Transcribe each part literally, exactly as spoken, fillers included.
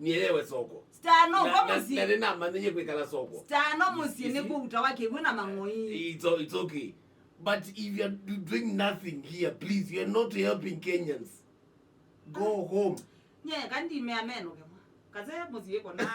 Nielewe soko. Stano Na- kwa na- mũsyĩ. Na nĩnamanyĩie kwĩkala soko. Stano mũsyĩ nĩ kũutawa kĩw'ũ na mang'oi. It's, o- it's okay. But if you're do- doing nothing here, please, you're not helping Kenyans. Go home. Nye kandi mea meno kemwa. Kaze mũsyĩ kona.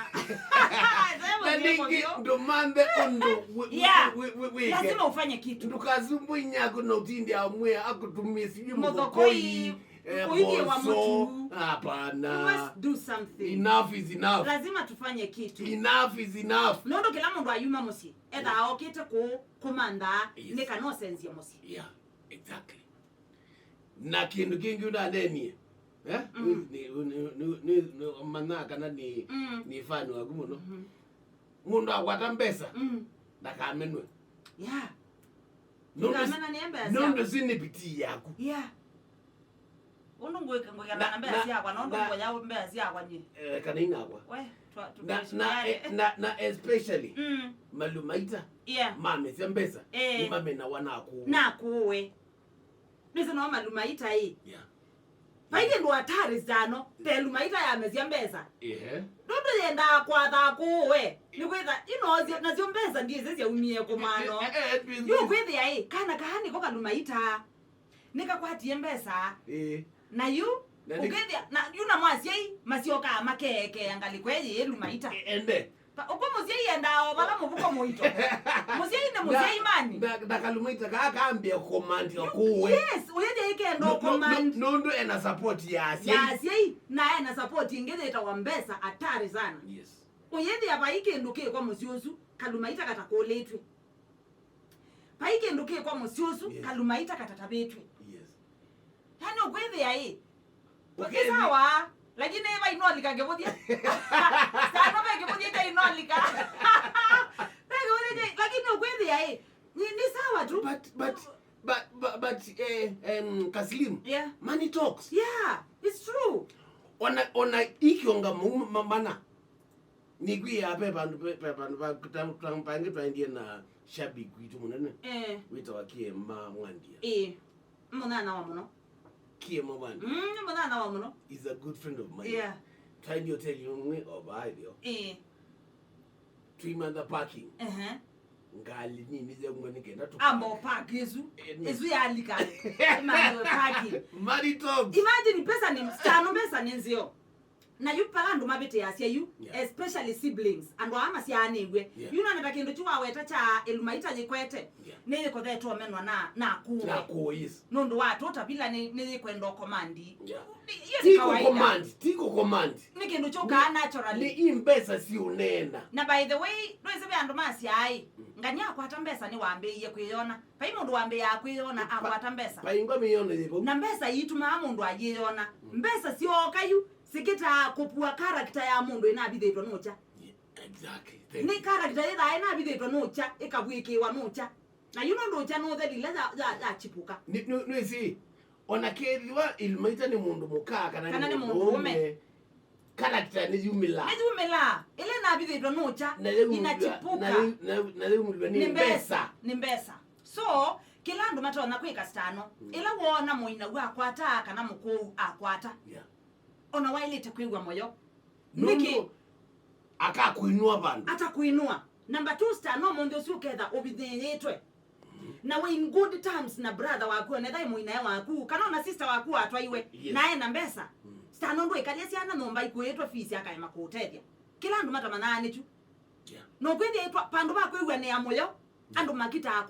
Na nĩngĩ ndũmanthe ũndũ wĩ- wĩ- Yeah. wĩ- wĩ- wĩke. Lazima ufanye kitu. Ndũkasumbwe inyia yaku na ũtinde amwĩa akũtumie sijui Mũthokoi, mũthokoi, eh, ũithie wa mboco. mũtu. You Hapana. must do something. Enough is enough. Lazima tufanye kitu. Enough is enough. Nũndũ kĩla mũndũ ayuma mũsyĩ ethaa okĩte kũ kũmantha Yes. nĩ kana ũsenzye mũsyĩ. Yeah, exactly. Na kĩndũ kĩngĩ ũnanenie, eh? Mm. Nĩ- nĩ- nĩ- nĩ- nĩ- manaa kana nĩ Mm. nĩ fan waku mũno. Mũndũ akwata mbesa Mm. ndakamenwe. Yeah. Nũndũ- Ndũkamena nĩ mbesa nũndũ syaku. Si nĩ pitii yaku. Yeah. Ũndũ ngwĩka ngwĩkana Na- na mbea na- syakwa nũndũ na- ngũya mbea syakwa nyie. Eh, kana inakwa. We, twa- tũ- Na- tũ- na- tũyale. eh, na- na especially Mm. malumaita Yeah. mamesya mbesa Eh. nĩmamena wanaku. Nakuwe. Nĩsĩ no malumaita ĩ. Yeah. Vai kĩndũ hatari sana, telumaita yamesya mbesa. Ehe. Nũndũ yendaa kwatha kuwe. Nĩkwĩtha inoosyo nasyo mbesa ndiĩsĩ syaumie kũmano. Eh, eh, eh, Yu kwĩthĩa ĩ, kana kaa nĩko kalumaita. Nĩkakwatie mbesa. Eh. Na yu Na nĩ- ũkĩthĩa na yu na mwasyai masyokaa makeekea ngalĩko ĩyĩ ĩlumaita. Eh, ende. Pa- ũko mũsyai endaa o vala mũvuko mũito. Mũsyai nĩ mũsyai mani. Na- na kalumaita kaa kambia command ya kuwe. Yes, ũyĩthĩa ikenda No- no- command no- nũndũ ena support ya ya asyai. asyai na ena support ĩngĩ yĩtawa mbesa hatari sana. Yes. Ũyĩthĩa vai kĩndũ kĩ kwa mũsyĩ ũsu, kalumaita katakũlĩtw'e. Vai kĩndũ kĩ kwa mũsyĩ ũsu, Yes. Kalumaita katatavĩtw'e. Yes. Yani ũkwĩthĩa ĩ, Ũkethĩ- nĩ sawa, lakini vai nolika kĩvũthya. Sana ve kĩvũthya kya inolika. Ve kĩvũthya kya, lakini ũkwĩthĩa ĩ, ni, ni sawa tu. But, but, but, but, but eh, um, Kaslim, Yeah. Money talks. Yeah, it's true. Ona, ona ikionga mu- ma- mana. Nĩkwĩaa ve vandũ ve- ve vandũ va- tam- tam- pangĩ twaendie na shabiki witũ mũnene Eh, wĩtawa Kiema Mwandia. eh. Mũnana wa mũno. Kiema Mwandia Mm, nĩ mũnana wa mũno. Is a good friend of mine. Yeah. Twaendie hoteli ĩmwe o vaa ĩtheo. Eh. Twimantha parking. Ehe. Ngalĩ nini yaumwa nĩ kenda tũ- Amba park ĩsu. Eh, nĩ- Ĩsu yalika. Imantha parking. Money talks. Imagine pesa ni mstano, pesa ni nzeo. Na yu pala andũ mavĩtĩasya yu, yeah, especially siblings, andũ aa masyaanĩw'e. Yeah. Yu noneta kĩndũ kyu waweta kya Elumaita yĩkwete, yeah, nĩyĩkothetwe ũmenwa na, na kũũ. Na kũũ, yes. Nũndũ wa tũtavila nĩ, nĩyĩkwenda ũkomandi. Yeah. Nĩ, iyo nĩ kawaida. Ti kũkomandi, ti kũkomandi. Nĩ kĩndũ kyũkaa naturally. Nĩ i mbesa siũneena. Na by the way, ndwĩsĩ ve andũ masyaai, mm, ngani akwata mbesa nĩwambĩĩie kwĩyona. Vai mũndũ wambĩĩaa kwĩyona akwata mbesa. Vai ngwa mĩyono yĩ vau. Na mbesa iitumaa mũndũ ayĩyona. Mm. Mbesa syooka yu, sikĩtaa kũpua character ya mũndũ ĩnavithĩtwe nũkya. Yeah, exactly. Thank you. Nĩ character yĩthaa ĩnavithĩtwe nũkya, ĩkavw'ĩkĩwa nũkya. Na yu nũndũ ũkya nũthelile ya, ya, ya chipuka. Nĩ, nĩ, nĩsĩ, ona kethĩwa Elumaita nĩ mũndũ mũka kana nĩ mũndũũme, character nĩyumĩlaa. Nĩyumĩlaa. Ĩla ĩnavithĩtwe nũkya, na yaumĩlwa, inachipuka. Na yau-, na, na yaumĩlwa nĩ mbesa. Nĩ mbesa. So, kĩla andũ matonya kwĩka Stano, mm, ĩla woona mũinau akwata kana mũkũũ akwata, yeah, ona waĩlĩte kwĩw'a mũyo. Nũndũ nĩkĩ? Akakwinua vandũ. Atakwinua. Number two, Stano, mũnthĩ ũsu ũketha ũvithĩĩtwe. Na wĩ in good terms na brother waku, onetha ĩ mũinae waku, kana ona sister waku watwaiwe, yes, na ena mbesa. Mm. Stano ndwĩkalya syana nyũmba ikũĩtwe fees akaema kũũtethya. Kĩla andũ matamanyaa nĩkyu. Yeah. No kwĩthĩĩtwa pandũ va kwĩw'anĩa mũyo, andũ makitaa kwa